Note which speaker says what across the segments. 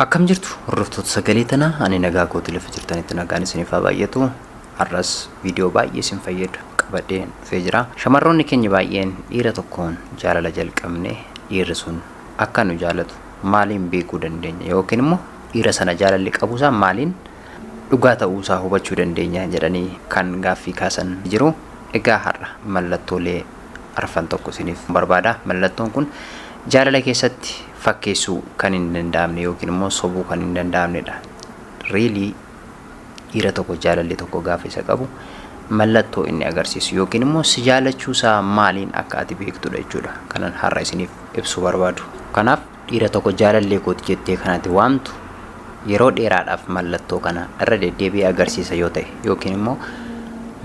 Speaker 1: Akkam jirtu hordoftoota sagalee tanaa? Ani nagaa kooti. Lafa jirtanitti nagaan isiniif haa baay'atu. Har'as viidiyoo baay'ee isin fayyadu qabadhee dhufee jira. Shamarroonni keenya baay'een dhiira tokkoon jaalala jalqabne, dhiirri sun akka nu jaalatu maaliin beekuu dandeenya, yookiin immoo dhiira sana jaalalli qabuusaa maaliin dhugaa ta'uusaa hubachuu dandeenya jedhanii kan gaaffii kaasan jiru. Egaa har'a mallattoolee arfan tokko isiniif barbaada. Mallattoon kun jaalala keessatti fakkeessuu kan hin danda'amne yookiin immoo sobuu kan hin danda'amnedha. Really, dhiira tokko jaalalli tokko gaafa isa qabu mallattoo inni agarsiisu yookiin immoo si jaalachuusaa maaliin akka ati beektudha jechuudha. Kanan har'a isiniif ibsuu barbaadu. Kanaaf dhiira tokko jaalallee kooti jettee kan ati waamtu yeroo dheeraadhaaf mallattoo kana irra deddeebi'ee agarsiisa yoo ta'e, yookiin immoo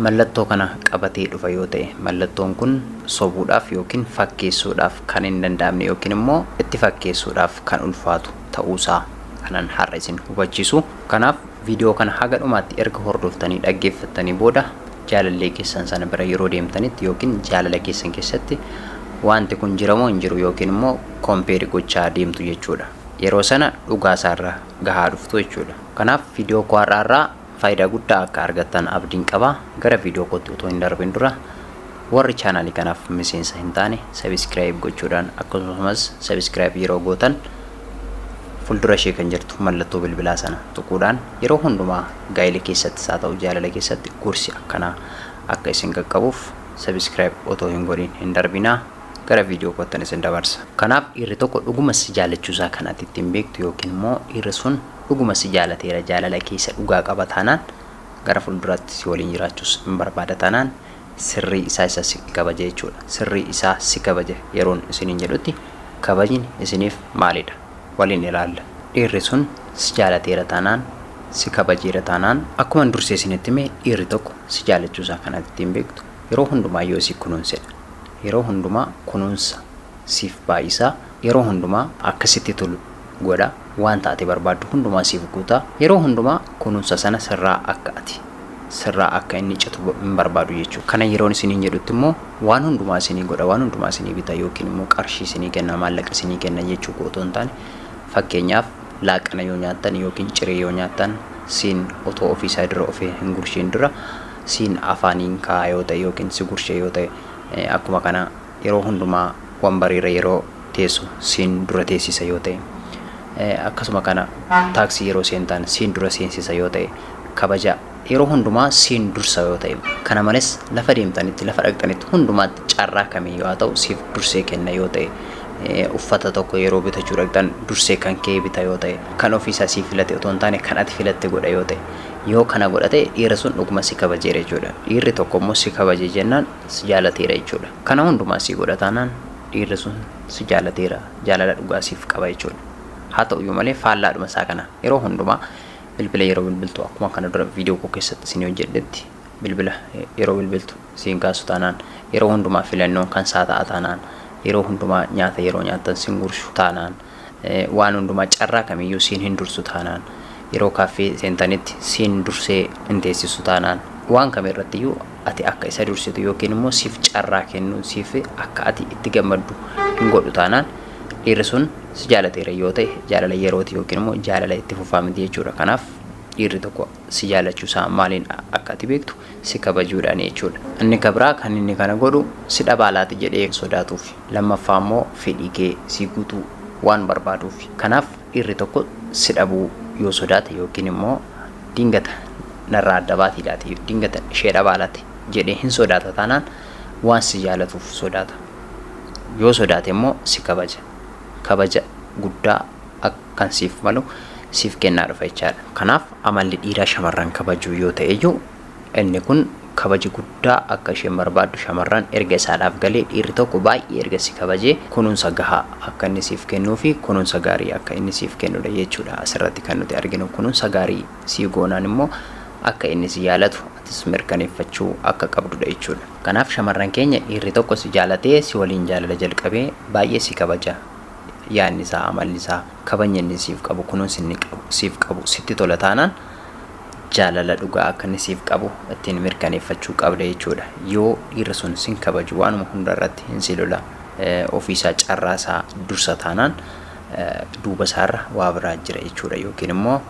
Speaker 1: mallattoo kana qabatee dhufa yoo ta'e, mallattoon kun sobuudhaaf yookiin fakkeessuudhaaf kan hin danda'amne yookiin immoo itti fakkeessuudhaaf kan ulfaatu ta'uusaa kanan har'a isin hubachiisu. Kanaaf viidiyoo kana haga dhumaatti erga hordoftanii dhaggeeffattanii booda, jaalallee keessan sana bira yeroo deemtanitti yookiin jaalala keessan keessatti wanti kun jira moo hin jiru yookiin immoo compare gochaa deemtu jechuudha. Yeroo sana dhugaa isaarra gahaa dhuftu jechuudha. Kanaaf viidiyoo koo har'aarraa faayidaa guddaa akka argattan abdiin qaba. Gara viidiyoo kootti otoo hin darbin dura, warri chaanaalii kanaaf miseensa hin taane subscribe gochuudhaan, akkasumas subscribe yeroo gootan fuuldura ishee kan jirtu mallattoo bilbilaa sana tuquudhaan, yeroo hundumaa gaa'ela keessattis haa ta'u jaalala keessatti gorsi akkanaa akka isin qaqqabuuf subscribe otoo hin godhin hin darbinaa. Gara viidiyoo koottan isin dabarsa. Kanaaf dhiirri tokko dhuguma si jaalachuusaa kan ati ittiin beektu, yookiin immoo dhiirri sun dhuguma si jaalateera, jaalala keessa dhugaa qaba taanaan, gara fuulduraatti si waliin jiraachuus hin barbaada taanaan, sirrii isaa isa si kabaja jechuudha. Sirrii isaa si kabaja yeroon isiniin jedhutti kabajni isiniif maalidha? Waliin ilaalla. Dhiirri sun si jaalateera taanaan, si kabajeera taanaan, akkuma dursee isinitti hime, dhiirri tokko si jaalachuusaa kan ati ittiin beektu yeroo hundumaa yoo si kunuunsedha. Yeroo hundumaa kunuunsa siif baay'isaa, yeroo hundumaa akkasitti tolu godha, waan taate barbaaddu hundumaa siif guutaa, yeroo hundumaa kunuunsa sana sirraa akka inni citu hin barbaadu jechuudha. Kana yeroon isiniin jedhutti immoo waan hundumaa isinii godha, waan hundumaa isinii bita yookiin immoo qarshii isinii kenna, maallaqa isinii kenna jechuu otoo hin taane, fakkeenyaaf laaqana yoo nyaattan yookiin ciree yoo nyaattan, siin otoo ofiisaa dura ofii hin gurshiin dura siin afaaniin kaa'aa yoo ta'e yookiin si gurshee yoo ta'e, akkuma kana yeroo hundumaa wambariirra yeroo teessu siin dura teessisa yoo ta'e, akkasuma kana taaksii yeroo seentan siin dura seensisa yoo ta'e, kabaja yeroo hundumaa siin dursa yoo ta'e, kana malees lafa deemtanitti, lafa dhaqxanitti hundumaatti carraa kamiyyuu haa ta'u siif dursee kenna yoo ta'e, uffata tokko yeroo bitachuu dhaqxan dursee kan kee bita yoo ta'e, kan ofiisaa sii filate otoo hin taane kan ati filatte godha yoo ta'e, yoo kana godhate dhiirri sun dhuguma si kabajeera jechuudha. Dhiirri tokko immoo si kabaje jennaan si jaalateera jechuudha. Kana hundumaa si godha taanaan dhiirri sun si jaalateera, jaalala dhugaa siif qaba jechuudha. Haa ta'uyyuu malee faallaadhuma isaa kana yeroo hundumaa bilbila yeroo bilbiltu, akkuma kana dura viidiyoo koo keessatti isin hojjedhetti, bilbila yeroo bilbiltu siin kaasu taanaan, yeroo hundumaa filannoon kan isaa ta'a taanaan, yeroo hundumaa nyaata yeroo nyaattan siin gurshu taanaan, waan hundumaa carraa kamiyyuu siin hin dursu taanaan, yeroo kaaffee seentanitti siin dursee hin teessisu taanaan, waan kam irrattiyyuu ati akka isa dursitu yookiin immoo siif carraa kennu, siif akka ati itti gammaddu hin godhu taanaan, dhiirri sun si jaalateera yoo ta'e jaalala yerooti yookiin immoo jaalala itti fufaa miti jechuudha. Kanaaf dhiirri tokko si jaalachuusaa maaliin akka ati beektu si kabajuudhaan jechuudha. Inni kabraa kan inni kana godhu si dhabaalaati jedhee sodaatuuf. Lammaffaa immoo fedhii kee si guutuu waan barbaaduuf. Kanaaf dhiirri tokko si dhabuu yoo sodaate yookiin immoo dingata narraa adda baatii laate, dingata ishee dhabaalaate jedhee hin sodaata taanaan, waan si jaalatuuf sodaata. Yoo sodaate immoo si kabaja. Kabaja guddaa kan siif malu siif kennaa dhufa jechaadha. Kanaaf amalli dhiiraa shamarran kabajuu yoo ta'e iyyuu, inni kun kabaji guddaa akka isheen barbaaddu shamarran erga isaadhaaf galee, dhiirri tokko baay'ee erga si kabajee kunuunsa gahaa akka inni siif kennuu fi kunuunsa gaarii akka inni siif kennudha jechuudha. Asirratti kan nuti arginu kunuunsa gaarii sii goonaan immoo akka inni si jaalatu atis mirkaneeffachuu akka qabdudha jechuudha. Kanaaf shamarran keenya, dhiirri tokko si jaalatee si waliin jaalala jalqabee baay'ee si kabaja. Yaadni isaa, amalli isaa, kabajni inni siif qabu, kunuunsi inni qabu siif qabu sitti tola taanaan, jaalala dhugaa akka inni siif qabu ittiin mirkaneeffachuu qabda jechuudha. Yoo dhiirri sun sin kabaju, waanuma hunda irratti hin si lola, ofiisaa carraa isaa dursa taanaan, Duuba isaarra waa biraa jira jechuudha yookiin immoo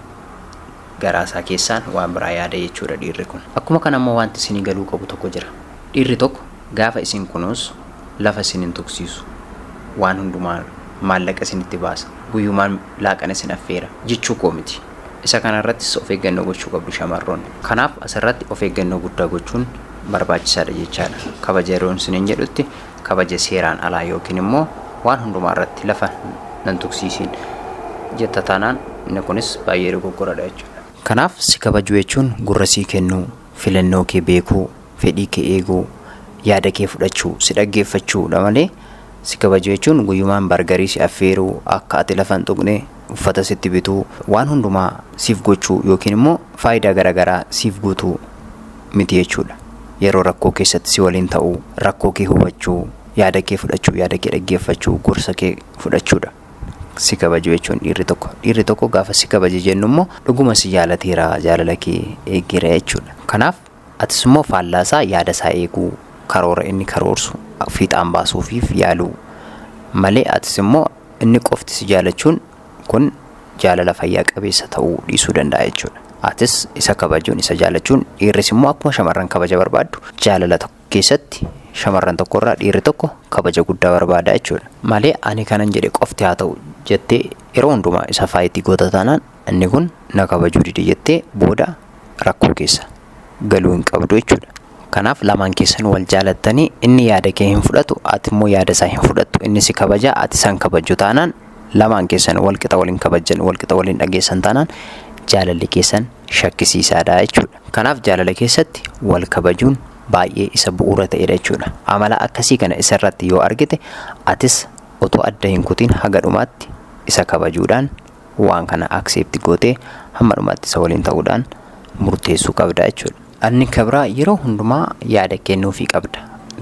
Speaker 1: garaa isaa keessaan waan biraa yaada jechuudha dhiirri kun. Akkuma kana immoo wanti isinii galuu qabu tokko jira. Dhiirri tokko gaafa isin kunuunsu lafa isin hin tuqsiisu. Waan hundumaa maallaqa isinitti baasa. Guyyumaan laaqana isin affeera jechuu koo miti. Isa kanarrattis of eeggannoo gochuu qabdu shamarroonni. Kanaaf asirratti of eeggannoo guddaa gochuun barbaachisaadha jechaadha. Kabaja yeroo isiniin jedhutti kabaja seeraan alaa yookiin immoo waan hundumaa irratti lafa nan tuqsiisiin jetta taanaan inni kunis baay'ee dogoggoradha jechuudha. Kanaaf si kabajuu jechuun gurra sii kennuu, filannoo kee beekuu, fedhii kee eeguu, yaada kee fudhachuu, si dhaggeeffachuudha malee si kabajuu jechuun guyyumaan burgerii si affeeruu, akka ati lafa hin tuqne uffata sitti bituu, waan hundumaa siif gochuu yookiin immoo faayidaa garaagaraa siif guutuu miti jechuudha. Yeroo rakkoo keessatti si waliin ta'uu, rakkoo kee hubachuu, yaada kee fudhachuu, yaada kee dhaggeeffachuu, gorsa kee fudhachuudha. Si kabaju jechuun dhiirri tokko. Dhiirri tokko gaafa si kabaje jennu immoo dhuguma si jaalateera, jaalala kee eeggeera jechuudha. Kanaaf atis immoo faallaa isaa yaada isaa eeguu, karoora inni karoorsu fiixaan baasuufiif yaaluu malee atis immoo inni qofti si jaalachuun kun jaalala fayyaa qabeessa ta'uu dhiisuu danda'a jechuudha. Atis isa kabajuun isa jaalachuun dhiirris immoo akkuma shamarran kabaja barbaaddu jaalala tokko keessatti shamarran tokkorraa dhiirri tokko kabaja guddaa barbaada jechuudha. Malee ani kanan jedhe qofti haa ta'u jettee yeroo hundumaa isa fight goota taanaan inni kun na kabajuu dide jettee booda rakkoo keessa galuu hin qabdu jechuudha. Kanaaf lamaan keessan wal jaalattanii inni yaada kee hin fudhatu, ati immoo yaada isaa hin fudhattu. Inni si kabaja, ati isaan kabaju taanaan, lamaan keessan wal qixa waliin kabajan, wal qixa waliin dhageessan taanaan jaalalli keessan shakkisiisaadha jechuudha. Kanaaf jaalala keessatti wal kabajuun baay'ee isa bu'uura ta'edha jechuudha. Amala akkasii kana isarratti yoo argite atis otoo adda hin kutin haga dhumaatti isa kabajuudhaan waan kana accept gootee hamma dhumaatti isa waliin ta'uudhaan murteessuu qabda jechuudha. Inni kabraa yeroo hundumaa yaada kennuufii qabda.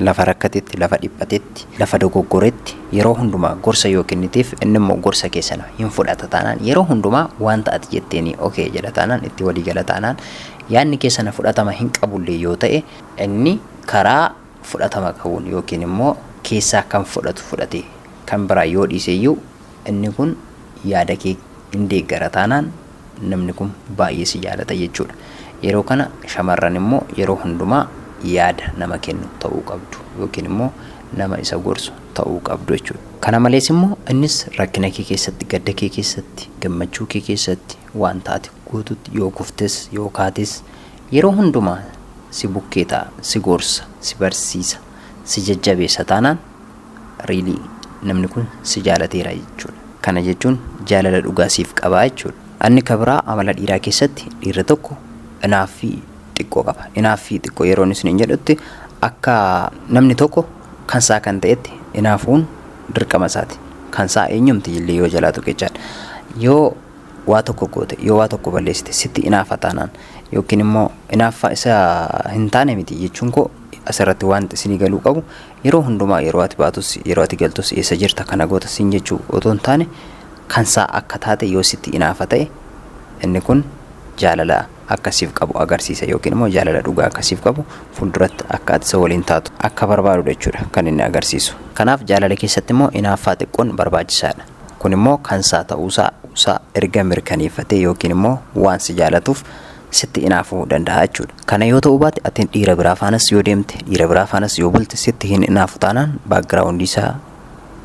Speaker 1: Lafa rakkatetti, lafa dhiphatetti, lafa dogoggoretti yeroo hundumaa gorsa yoo kenniteef inni immoo gorsa keessana hin fudhata taanaan, yeroo hundumaa wanta ati jetteeni okay jedha taanaan, itti walii gala taanaan, yaadni keessana fudhatama hin qabullee yoo ta'e inni karaa fudhatama qabuun yookiin immoo keessaa kan fudhatu fudhate kan biraa yoo dhiise iyyuu inni kun yaada kee hin deeggara taanaan namni kun baay'ee si jaalata jechuudha. Yeroo kana shamarran immoo yeroo hundumaa yaada nama kennu ta'uu qabdu yookiin immoo nama isa gorsu ta'uu qabdu jechuudha. Kana malees immoo innis rakkina kee keessatti, gadda kee keessatti, gammachuu kee keessatti, waan taate guututti yoo kuftes yoo kaates yeroo hundumaa si bukkee ta'a, si gorsa, si barsiisa, si jajjabeessa taanaan really namni kun si jaalateera jechuudha. Kana jechuun jaalala dhugaa siif qabaa jechuudha. Inni kabiraa amala dhiiraa keessatti dhiirri tokko inaaffii xiqqoo qaba. Inaaffii xiqqoo yeroo inni isin jedhutti akka namni tokko kan isaa kan ta'etti inaafuun dirqama isaati. Kan isaa eenyumti illee yoo jalaatu jechaadha. Yoo waa tokko goote, yoo waa tokko balleessite sitti inaafa taanaan yookiin immoo inaaffaa isa hin taane miti jechuun koo asirratti wanti isinii galuu qabu yeroo hundumaa yeroo ati baatus yeroo ati galtus eessa jirta, kana goota siin jechuu otoo hin taane kan isaa akka taate yoo sitti inaafa ta'e inni kun jaalala akkasiif qabu agarsiisa yookiin immoo jaalala dhugaa akkasiif qabu fuulduratti akka ati isa waliin taatu akka barbaadudha jechuudha kan inni agarsiisu. Kanaaf jaalala keessatti immoo inaaffaa xiqqoon barbaachisaadha. Kun immoo kan isaa ta'uusaa isaa erga mirkaneeffatee yookiin immoo waan si jaalatuuf sitti inaafuu danda'a jechuudha. Kana yoo ta'uu baate ati dhiira biraa faanas yoo deemte, dhiira biraa faanas yoo bulte sitti hin inaafu taanaan background isaa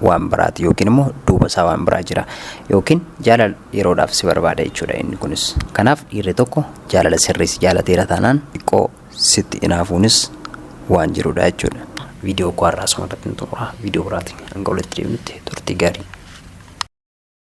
Speaker 1: waan biraati yookiin immoo duuba isaa waan biraa jira yookiin jaalala yeroodhaaf si barbaada jechuudha inni kunis. Kanaaf dhiirri tokko jaalala sirrii si jaalateera taanaan xiqqoo sitti inaafuunis waan jirudha jechuudha. Viidiyoo koo har'aa asuma irratti xumura. Viidiyoo biraatiin hanga walitti deemnutti turtii gaarii.